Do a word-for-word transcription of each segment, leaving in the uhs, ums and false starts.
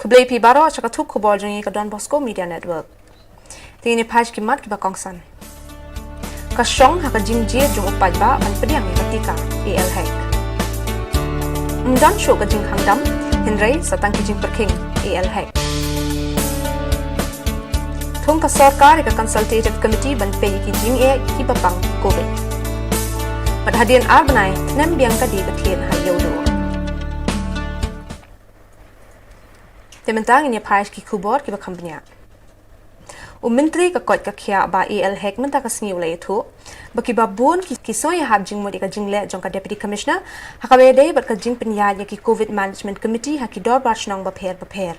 Khublei phi baroh sha ka thup khubor jong ngi ka Don Bosco Media Network. Te ngin ïa peit ki mat kiba kongsan. Ka shong ha ka jingjied jong u paidbah ban pdiang ïa ka tika A L Hek. Ym don shuh ka jingkhang dam, hynrei sa tang ki jingpyrkhing A L Hek. Thung ka sorkar ïa ka Consultative Committee ban peit ïa ki jingeh kiba pang Covid. Bad hadien ar bnai, tnem biang ka dieng ka thied ha Ïewduh. Te mynta ngin ïa peit ki khubor kiba kham bniah. U Myntri ka koit ka khiah Bah A L Hek mynta ka sngi u la ïathuh ba kiba bun ki, ki sngewhap jingmut ïa ka jingleh jong ka Deputy Commissioner ha kaba ïadei bad ka jingpynïaid ïa ki Covid Management Committee ha ki dorbar shnong bapher bapher.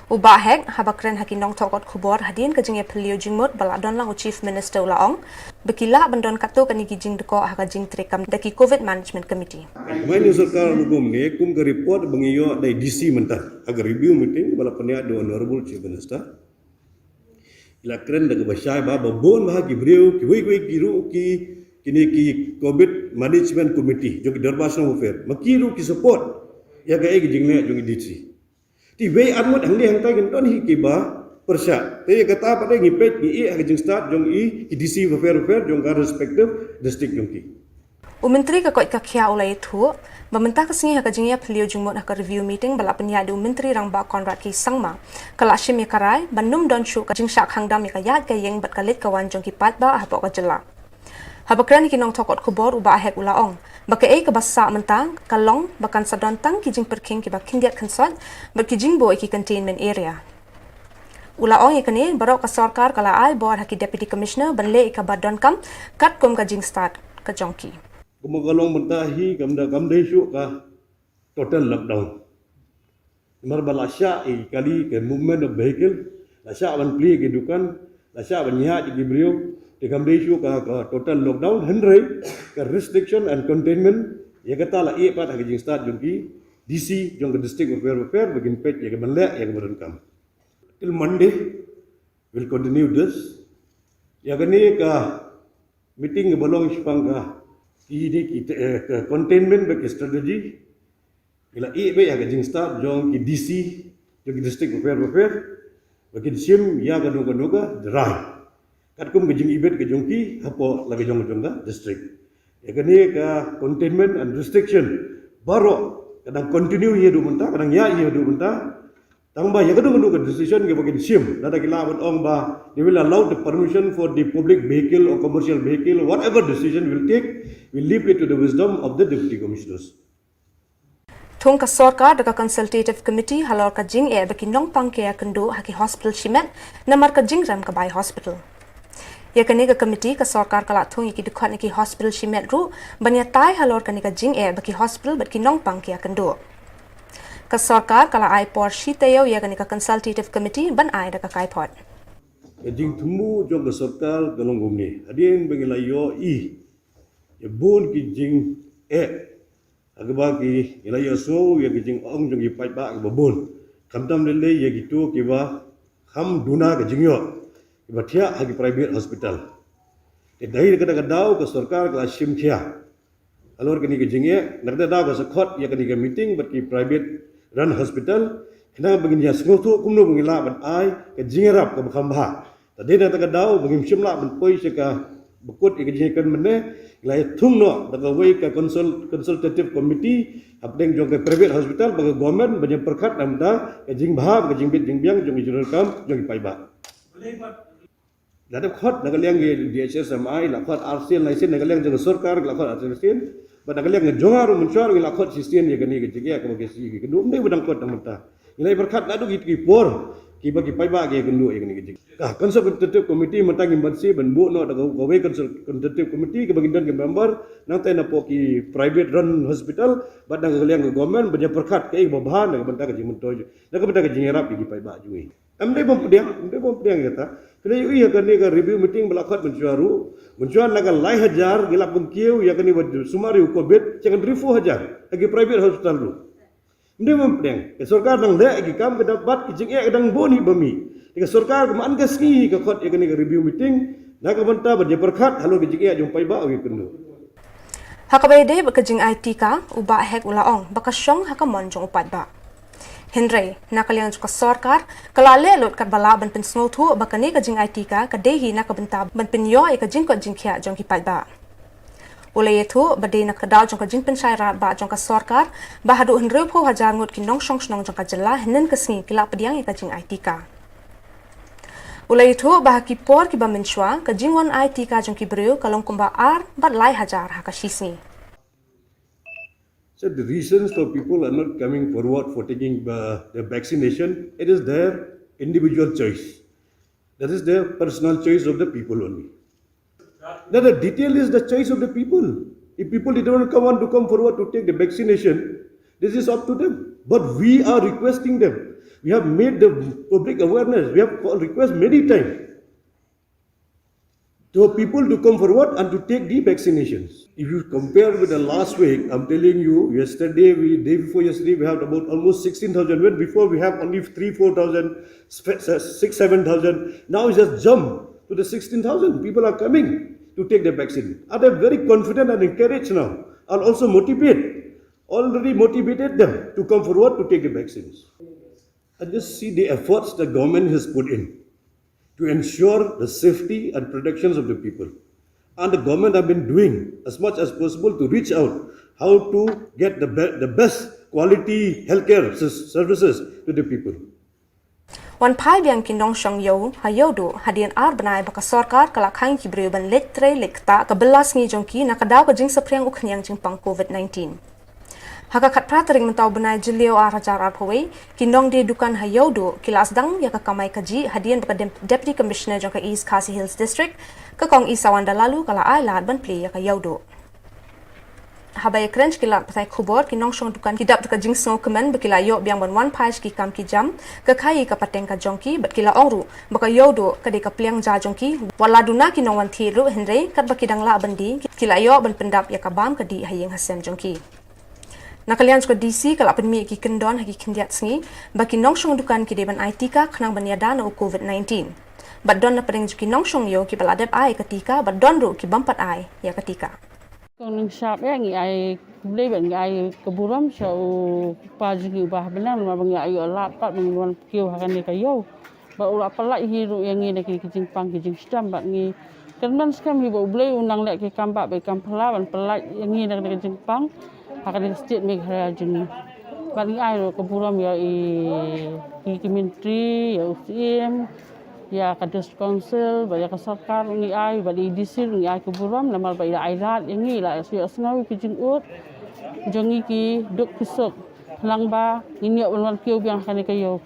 U Bah Hek haba kren ha ki nongthoh kot khubor hadien ka jingïaphylliew jingmut ba la don lang u Chief Minister u la ong ba ki lah ban don katto katne ki jingdkoh ha ka jingtreikam da ki Covid Management Committee. Mynta sorkar rukom ne kum ka report ba ngi ïoh da i D C mynta ha ka review meeting ba la pynïaid da u Honorable Chief Minister. I la kren da kaba shai ba, ba bun ba ha ki briew kiwei kiwei ki ruh ki, kine ki Covid Management Committee jong ki dorbar shnong bapher, ma ki ruh ki support ïa kaei ka jingleh jong i D C. Te wei ar ngut hangne hangtai kin don hi kiba pyrshah. Te ïa kata pat ngi peit ngi ïeh ha ka jingstad jong i ki D C bapher bapher jong ka respective district jong ki. U Myntri ka koit ka khiah u la ïathuh ba mynta ka sngi ha ka jingïaphylliew jingmut ha ka review meeting ba la pynïaid da u Myntri Rangbah Conrad K Sangma, ka la shim ïa ka rai ban ym don shuh ka jingshah khang dam ïa ka ïaid ka ïeng bad ka leit ka wan jong ki paidbah hapoh ka jylla. Haba kren ha ki nongthoh kot khubor u Bah Hek u la ong ba kaei kaba sah mynta ka long ba kan sa don tang ki jingpyrkhing kiba khyndiat khynsoit bad ki jingbuh ïa ki containment area. U la ong ïa kane baroh ka sorkar ka la ai bor ha ki Deputy Commissioner ban leh ïa kaba donkam katkum ka jingstad ka jong ki. Kumba ka long mynta hi kam da, kam dei shuh ka total lockdown. Namar ba la shah ïa ki kali ka movement of vehicle, la shah ban plie ki dukan, la shah ban ïaid ïa ki briew, te kam dei shuh ka, ka total lockdown, hynrei ka restriction and containment, ïa kata la ïeh pat ha ka jingstad jong ki D C jong ka district bapher bapher ba kin peit ïa ka ban leh ïa kaba donkam. Till Monday, we'll continue this. Ïa kane ka meeting kaba long shaphang ka, ki, ki, ki, eh, ka containment bad ki strategy. Ngi la ïeh beit ïa ka jingstad jong ki D C jong ki district bapher bapher ba kin shim ïa kano kano ka rai katkum ka jingibit ka jong ki hapoh la ka jong jong ka district. Ïa kane ka containment and restriction baroh ka dang continue ïa haduh mynta, ka dang ïaid ïa haduh mynta. Tang ba ïa kano kano ka decision kaba kin shim, lada ki lah ban ong ba they will allow the permission for the public vehicle or commercial vehicle, whatever decision we'll take, we'll leave it to the wisdom of the Deputy Commissioners. Thung ka sorkar da ka Consultative Committee halor ka jingeh ba ki nongpang ki ïakynduh ha ki hospital shimet namar ka jingrem ka bai hospital. Ïa kane ka committee ka sorkar ka la thung ïa ki dkhot na ki hospital shimet ruh ban ïatai halor kane ka jingeh ba ki hospital bad ki nongpang ki ïakynduh. Ka sorkar ka la ai por shi taïew ïa kane ka Consultative Committee ban ai da ka kaiphod. Ka jingthmu jong ka sorkar ka long kumne, hadien ba ngi la ïohi ïa bun ki jingeh ha kaba ki, ngi la ïohsngew ïa ki jingong jong ki paidbah kiba bun, khamtam lei lei ïa kito kiba kham duna ka jingïoh, kiba thiah ha ki private hospital. Te dei na kata ka daw ka sorkar ka la shim khia halor kane ka jingeh, na kata ka daw ka sa khot ïa kane ka meeting bad ki private run hospital, khnang ba ngin ïa sngewthuh kumno ba ngin lah ban ai ka jingïarap kaba kham bha. Te dei na kata ka daw ba ngim shym lah ban poi sha kaba kut ïa ka jingkren mynne, ngi la ïa thung noh da kawei ka consult-, consultative committee hapdeng jong ka private hospital bad ka government ban ïa pyrkhat na ka bynta ka jingbha bad ka jingbit jingbiang jong ka jingdonkam jong ki paidbah. La dep khot na ka liang ki D H S M I, la khot arsien, la sien na ka liang jong ka sorkar, la khot arsien, bad na ka liang jong nga ruh mynshuwa ngi la khot shisien ïa kane ka jingeh kaba ki shi ki kynduh, ym dei ba dang khot tang mynta. Ngi la ïa pyrkhat naduh kito ki por kiba ki paidbah ki ïakynduh ïa kane ka jingeh. Ka Consultative Committee mynta ngim banse ban buh noh da ka, kawei Consult-, Consultative Committee kaba ngin don ki member nangta napoh ki private run hospital bad na ka liang ka government ban ïa pyrkhat kaei kaba bha na ka bynta ka jingmyntoi, na ka bynta ka jingïarap ïa ki paidbah jong ngi. Ym dei bym pdiang, ym dei bym pdiang ïa kata. Phi la ïohi ïa kane ka review meeting ba la khot mynshuwa ruh, mynshuwa na ka lai hajar ngi la pynkiew ïa kane ba sumar ïa u Covid, sha ka hynriewphew hajar ha ki private hospital ruh. Ym dei bym pdiang, ka sorkar dang leh ki kam ka dang bad ki jingeh ka dang bun hi ba mih. Te ka sorkar ka man ka sngi ka khot ïa kane ka review meeting na ka bynta ban ïa pyrkhat halor ka jingeh jong paidbah u ïakynduh. Ha kaba ïadei bad ka jingai tika, u Bah Hek u la ong ba ka shong ha ka mon jong u paidbah. Hynrei na ka liang jong ka sorkar ka la leh lut katba lah ban pynsngewthuh ba kane ka jingai tika ka dei hi na ka bynta ban pynïoh ïa ka jingkoit jingkhiah jong ki paidbah. U la ïathuh ba dei na ka daw jong ka jingpynshai radbah jong ka sorkar ba haduh hynriewphew hajar ngut ki nongshong shnong jong ka jylla hynnin ka sngi ki la pdiang ïa ka jingai tika. U la ïathuh ba ha ki por kiba mynshuwa ka jingwan ai tika jong ki briew ka long kumba ar bad lai hajar ha ka shisngi. So the reasons for people are not coming forward for taking the, the vaccination, it is their individual choice. That is their personal choice of the people only. Now the detail is the choice of the people. If people did not come, want to come forward to take the vaccination, this is up to them. But we are requesting them. We have made the public awareness. We have called request many times to people to come forward and to take the vaccinations. If you compare with the last week, I'm telling you, yesterday, we, day before yesterday, we had about almost sixteen thousand. When before we have only three, four thousand, six, seven thousand. Now it's just jump to the sixteen thousand. People are coming to take the vaccine. And they're very confident and encouraged now, and also motivate, already motivated them to come forward to take the vaccines. And just see the efforts the government has put in to ensure the safety and protections of the people. And the government have been doing as much as possible to reach out how to get the, be- the best quality healthcare services to the people. Wan phai biang ki nongshong ïew ha Ïewduh hadien ar bnai ba ka sorkar ka la khang ki briew ban leit trei leit ktah ka bylla sngi jong ki na ka daw ka jingsaphriang u khñiang jingpang COVID-19. Ha ka khatphra tarik mynta u bnai Jylliew ar hajar arphew wei, ki nongdie dukan ha Ïewduh ki la sdang ïa ka kamai kajih hadien ba ka Deputy Commissioner jong ka East Khasi Hills District, ka Kong Isawanda Laloo ka la ai lad ban plie ïa ka Ïewduh. Haba ïakren sha ki lad pathai khubor, ki nongshong dukan ki dap da ka jingsngewkmen ba ki la ïoh biang ban wan phai sha ki kam ki jam ka khaii ka pateng ka jong ki, bad ki la ong ruh ba ka Ïewduh ka dei ka pliang ja jong ki. Wat la duna ki nongwan thied ruh, hynrei katba ki dang lah ban die, ki la ïoh ban pyndap ïa ka bam ka dih ha ïing ha sem jong ki. Na ka liang jong ka DC ka la pynmih ki kyndon ha ki khyndiat sngi ba ki nongshong dukan ki dei ban ai tika khnang ban ïada na u COVID-19. Bad don na pdeng jong ki nongshong ïew kiba la dep ai ka tika bad don ruh ki bym pat ai ïa ka tika. Kong Ningshap, eh, ngi ai khublei bad ngi ai ka burom sha u pa jong ngi u Bah Bneng namar ba ngi ïoh lad pat ba ngin wan kiew ha kane ka ïew. Bad u la pyllait hi ruh ïa ngi na ki jingpang ki jingshitom bad ngi kyrmen skhem hi ba U Blei u nang leh ki kam bah bad ki kam phylla ban pyllait ïa ngi na kane ka jingpang ha kane ka state Meghalaya jong ngi. Bad ngi ai ruh ka burom ïa i, i ki myntri, ïa u Syiem, ïa ka District Council bad ïa ka sorkar ruh ngi ai, bad i DC ruh ngi ai ka burom namar ba i la ai lad ïa ngi, i la ïohsngew ïa ki jingud jong ngi ki duk ki suk. Khnang ba ngin ïoh ban wan kiew biang ha kane ka ïew.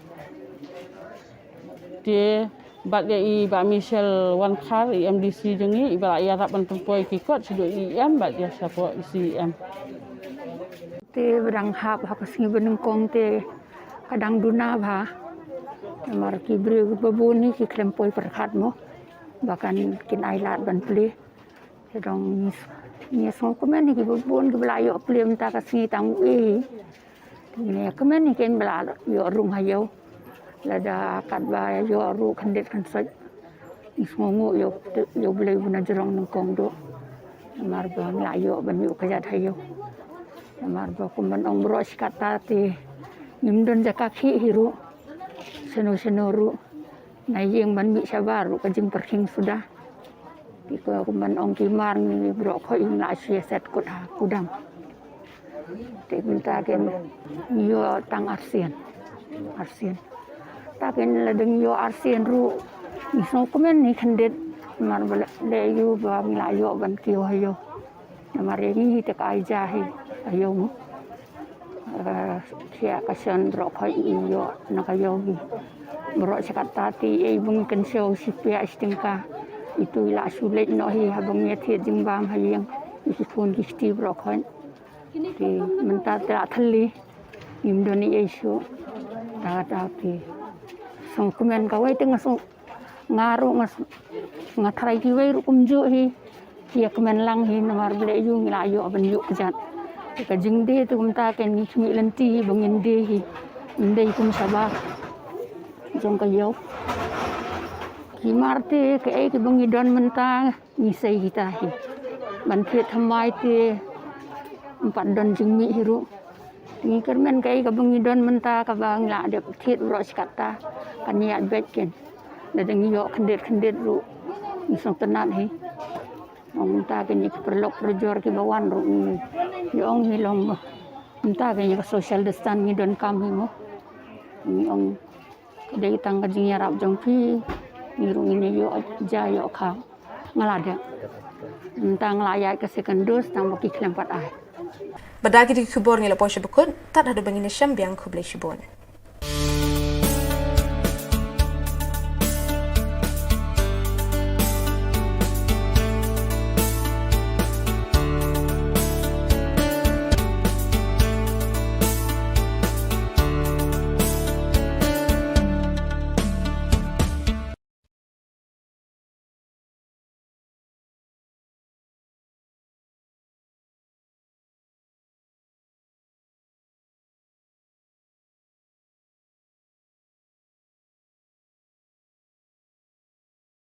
Te bad ïa i Bah Michelle Wankhar, i MDC jong ngi, iba la ïarap ban pynpoi ki kot shaduh i EM bad ïa shapoh i CEM. Te ba dang hap ha ka sngi ba nyngkong te ka dang duna bha. Namar ki briew kiba bun hi ki khlem poi pyrkhat mo ba kan kin ai lad ban plie. Te dang ngi, ngi sngewkmen hi kiba bun kiba la ïoh plie mynta ka sngi tang u e hi. Ngi kmen hi kin ba la ïoh rung ha ïew. Lada katba ïoh ruh khyndiat khynsoit, ngi sngewnguh ïa U Blei ba na jrong nyngkong duh. Namar ba ngi la ïoh ban ïoh kjat ha ïew. Namar ba kum ban ong baroh shi katta te ngim don jaka khih hi ruh. Shano shano ruh na ïing ban mih shabar ruh ka jingpyrkhing suda. Te kum ban ong ki mar ngi baroh khoit ngi la shu ïaset kut ha kudang. Te mynta kin ngi ïoh tang arsien. Arsien. Ta kin lada ngi ïoh arsien ruh ngi sngewkmen hi khyndiat. Namar ba leh ïa u ba ngi la ïoh ban kiew ha ïew. Namar ïa ngi hi te ka ai ja hi ha ïew mo. Khia ka shon baroh khoit ngi ïoh na ka ïew hi. Baroh shi katta te ei ba ngi kynshew shi piah shi tyngka. Itu i la shu leit noh hi haba ngi ïathied jingbam ha ïing. I ki khun ki kti baroh khoit. Te mynta te la thylli. Ngim don ei ei shuh. Ta ta te sngewkmen kawei te nga sngewkmen Nga ruh nga, nga tharai kiwei ruh kumjuh hi. Ki ïa kmen lang hi namar ba leh ïa u ngi la ïoh ban ïuh kjat. Te ka jingdie te kumta ken ngi khmih lynti hi ba ngin die hi. Ngin die hi kum shabar jong ka ïew. Ki mar te kaei kaba ngi don mynta ngi sei kita hi. Ban thied thymmai te ym pat don jingmih hi ruh. Ngi kyrmen kaei kaba ngi don mynta kaba ngi la dep thied baroh shi katta. Kan ïaid beit kin. Lada ngi ïoh khyndiat khyndiat ruh ngi sngewtynnat hi. Ong mynta kine ki paralok parajor kiba wan ruh ngi ïoh ong hi long mo. Mynta kine ka social distance ngi donkam hi mo. Ngi ong ka dei tang ka jingïarap jong phi. Ngi ruh ngin ïoh ja ïoh kha. Nga la dep. Mynta nga la ïaid ka second dose tang ba ki khlem pat ai. Bad da kine ki khubor ngi la poi sha ba kut, tad haduh ba ngin ïashem biang, khublei shibun.